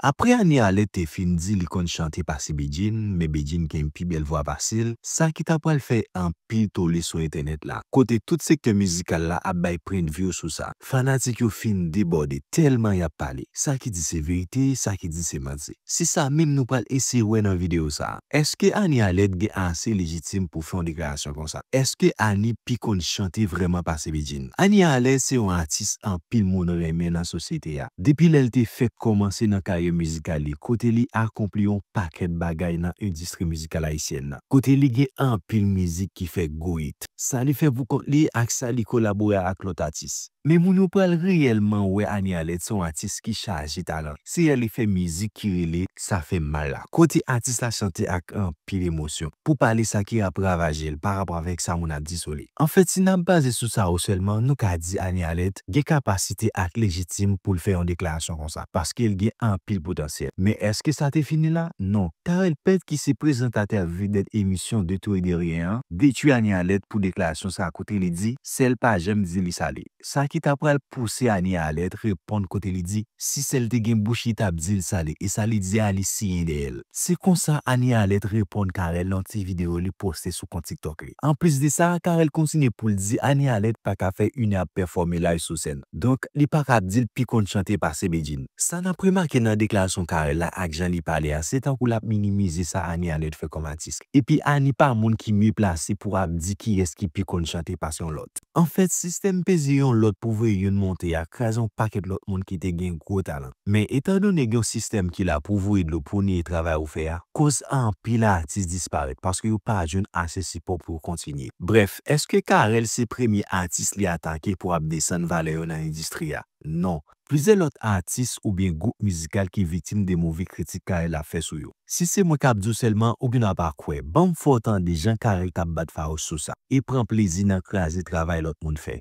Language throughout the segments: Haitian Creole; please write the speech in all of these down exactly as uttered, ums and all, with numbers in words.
Apre Annie Alerte te fin di li konn chante pase Bedjine, men Bedjine gen pi bèl vwa pase l, sa ki ta pral fè anpil tole sou entènèt la, kote tout sektè mizikal la ap bay pwennvi yo sou sa. Fanatik yo fin debòde tèlman y ap pale. Sa ki di se verite, sa ki di se manti. Se sa menm nou pral eseye wè nan videyo sa a. Èske Annie Alerte gen ase lejitim pou fè yon deklarasyon konsa? Èske Annie pi konn chante vrèman pase Bedjine? Annie Alerte se yon atis anpil moun renmen nan sosyete a. Depi lè l te fèk kòmanse nan karyè mizikal li, kote li akonpli yon pakèt bagay nan endistri mizikal ayisyèn nan, kote li gen anpil mizik ki fè gwo hit. Sa li fè pou kont li ak sa li kolabore ak lòt atis. Men moun yo pral reyèlman wè Annie Alerte se yon atis ki chaje talan. Se lè li fè mizik ki rele Sa fè m mal la, kote atis la chante ak anpil emosyon pou pale sa ki ap ravaje l pa rapò avèk sa moun ap di sou li. Anfèt, si n ap baze sou sa yo sèlman, nou ka di Annie Alerte gen kapasite ak lejitim pou l fè yon deklarasyon konsa, paske l gen anpil potansyèl. Men èske sa te fini la? Non. Carel Pèt, ki se prezantatè vedèt emisyon De Tout et De Rien an, detwi Annie Alerte pou deklarasyon sa a, kote li di, sèl pa janm di li sa l ye. Sa ki ta pral pouse Annie Alerte reponn kote li di, si sèl te gen bouch li t ap di l sa l ye, e sa li di a li siyen dèyè l. Se konsa Annie Alerte reponn Carel nan ti videyo li poste sou kont TikTok li. Anplis de sa, Carel kontinye pou l di Annie Alerte pa ka fè inè ap pèfòme live sou sèn. Donk, li pa ka ap di l pi konn chante pase Bedjine. Sa n ap remake nan deklarasyon Carel la ak jan li pale a, se tankou l ap minimize sa Annie Alerte fè kòm atis. Epi Annie pa moun ki mye plase pou ap di kiyès ki pi konn chante pase yon lòt. Anfèt, sistèm peze yon lòt pou voye youn monte a kraze yon pakèt lòt moun ki te gen gwo talan. Men etandone gen yon sistèm ki la pou voye dlo pou niye travay ou fè a, koz anpil atis disparèt paske yo pa jwenn ase sipò pou yo kontinye. Brèf, èske Carel se premye atis li atake pou ap desann valè yo nan endistri a? Non. Plizyè lòt atis oubyen gwoup mizikal ki viktim de move kritik Carel ap fè sou yo. Si se mwen k ap di w sèlman, ou gendwa pa kwè. Ban m fè w tande jan Carel t ap bat fawouch sou sa e pran plezi nan kraze travay lòt moun fè.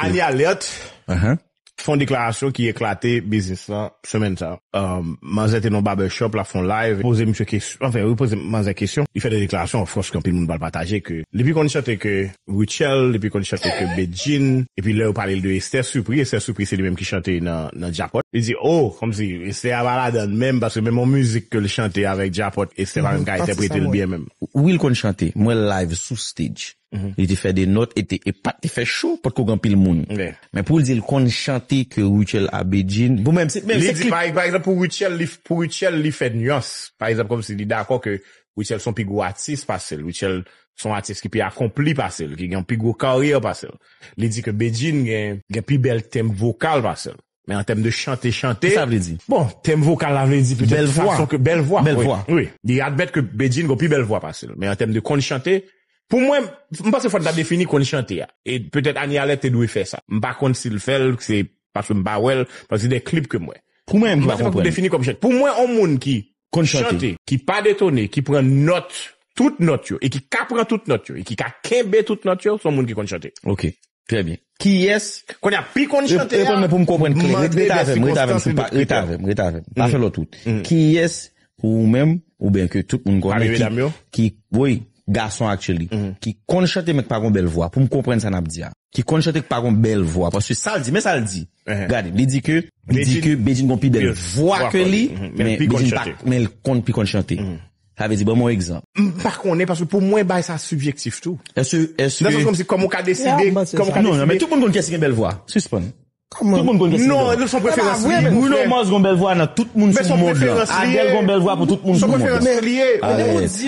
Annie Alerte fè yon deklarasyon ki eklate biznis lan semèn sa a. Um, manzè te nan barbershop, l ap fè yon live, poze misye kesyon, anfen, li poze manzè kesyon, li fè de deklarasyon, of course, ke anpil moun pral pataje, ke li pi konn chante ke Rutshelle, li pi konn chante ke Bedjine, epi lè yo pale l de Esther Supri, Esther Supri se li menm ki chante nan, nan Djapòt. Li di, oh, kòmsi Esther a pa ladan l menm, paske menm yon mizik ke l chante avèk Djapòt, Esther pa menm ka entèprete l byen menm. Wi, l konn chante. Mwen live sou stage. Li te fè de nòt e te, e pa t te fè cho, potko gen anpil moun. Men pou l di l konn chante ke Rutshelle a Bedjine, bon, menm se, menm se klip. Li di, pa, pa egzanp, pou Rutshelle, li, pou Rutshelle, li fè nyans. Pa egzanp, kòmsi li dakò ke Rutshelle se yon pi gwo atis pase l. Rutshelle se yon atis ki pi akonpli pase l, ki gen yon pi gwo karyè pase l. Li di ke Bedjine gen, gen pi bèl tenb vokal pase l. Men an tèm de chante, chante. Kisa sa vle di? Bon, tenb vokal la vle di petèt fason ke, bèl vwa. Bèl vwa. Wi. Li admèt ke Bedjine gen pi bèl vwa pase l. Men an tèm de konn chante, pou mwen, m panse fò n ta defini konn chante a. E petèt Annie Alerte te dwe fè sa. M pa konn si l fè l, se paske m pa wè l, paske se de klip ke m wè. Pou mwen menm ki pa konprann. M panse fò n defini kòm chante. Pou mwen, yon moun ki konn chante, ki pa detone, ki pran nòt, tout nòt yo, e ki ka pran tout nòt yo, e ki ka kenbe tout nòt yo, se yon moun ki konn chante. Ok. Trè byen. Kiyès? Kounye a, pi konn chante a, reponn mwen pou m konprann klè. Ret, ret avè m, ret avè m, ret avè m, ret avè m. Pa fè lòt wout. Kiyès pou ou menm, oubyen ke tout moun konnen ki, ki, wi, gason actually, ki konn chante men ki pa gon bèl vwa, pou m konprann sa n ap di a. Ki konn chante ki pa gon bèl vwa, paske sa l di, men sa l di. Gade, li di ke, li di ke Bedjine gon pi bèl vwa ke li, men Bedjine pa, men l konn pi konn chante. Sa vle di, ban m yon egzanp. M pa konnen, paske pou mwen, bagay sa sibjektif tou. Èske, èske... Nan sans kòmsi, kòman w ka deside, kòman w ka deside... Non, non, men tout moun konn kiyès ki gen bèl vwa. Sispann. Tout moun konn kiyès ki gen bèl vwa. Non, se yon preferans li. Bruno Mars gen bèl vwa nan tout moun sou mond lan. Adele gen bèl vwa pou tout moun sou mond lan. Se yon preferans li ye.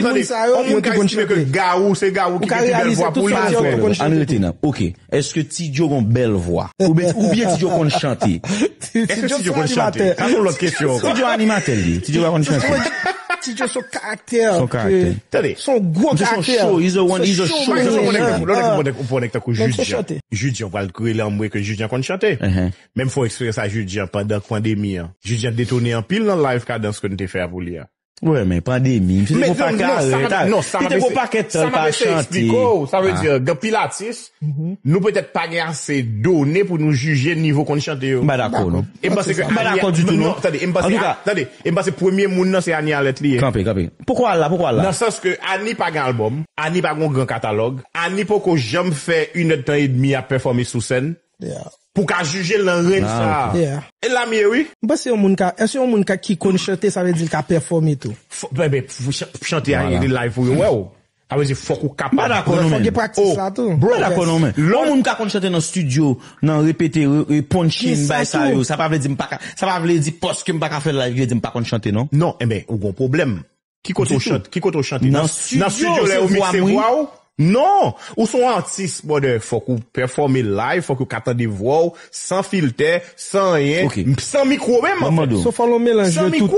Tande, yon moun ka estime ke Garou, se Garou ki gen pi bèl vwa pou li. Ann rete nan. Ok. Èske Ti Djo gen bèl vwa? Oubyen, oubyen Ti Djo konn chante? Èske Ti Djo konn chante? Sa se yon lòt kesyon ankò. Ti Djo animatè li ye. Ti Djo pa konn chante. Ti Djo se yon karaktè. Se yon karaktè. Tande. Se yon gwo karaktè. He's a one, he's a show. Lòt nèg, lòt nèg, lòt nèg, lòt nèg tankou Judjan. Judjan pral rele anmwe ke Judjan konn chante. Menm fè eksperyans a Judjan pandan pandemi an. Judjan detone anpil nan live Kadans ke n te fè a pou li a. Wi, men pandemi, misye te gon pakèt tan l pa chante. Sa vle di, gen anpil atis, nou petèt pa gen ase done pou nou jije nivo konn chante yo. M pa dakò, non. E m panse ke... M pa dakò ditou, non. Tande, e m panse, tande, e m panse premye moun nan se Annie Alerte li ye. Kanpe, kanpe. Poukò w al la, poukò w al la? Nan sans ke Annie pa gen albòm, Annie pa gen yon gran katalòg, Annie poko janm fè inèdtan edmi ap pèfòme sou sèn. Yeah. Pou ka jije l nan range sa. Yeah. E la m ye, wi. M panse yon moun ka, èske yon moun ka, ki konn chante, sa vle di l ka pèfòme tou? Fò, ben, ben, pou ch- chante a, li live pou yo wè w. Sa vle di fòk ou kapab. Mwen dakò non, men. Fòk gen praktis la tou. Bro, dakò non, men. Yon moun ka konn chante nan studio, nan repete, re- re- punch in, bay sa yo. Sa pa vle di m pa ka, sa pa vle di paske m pa ka fè live, vle di m pa konn chante, non. Non, enben, ou gon pwoblèm. Ki kote ou chante? Ki kote ou chante? Nan studio, lè ou mikse vwa ou? Non! Ou se yon atis, brother. Fòk ou pèfòme live, fòk yo ka tande vwa w, san filtè, san anyen, san mikwo menm, an fèt. So fò l yon melanj de tout.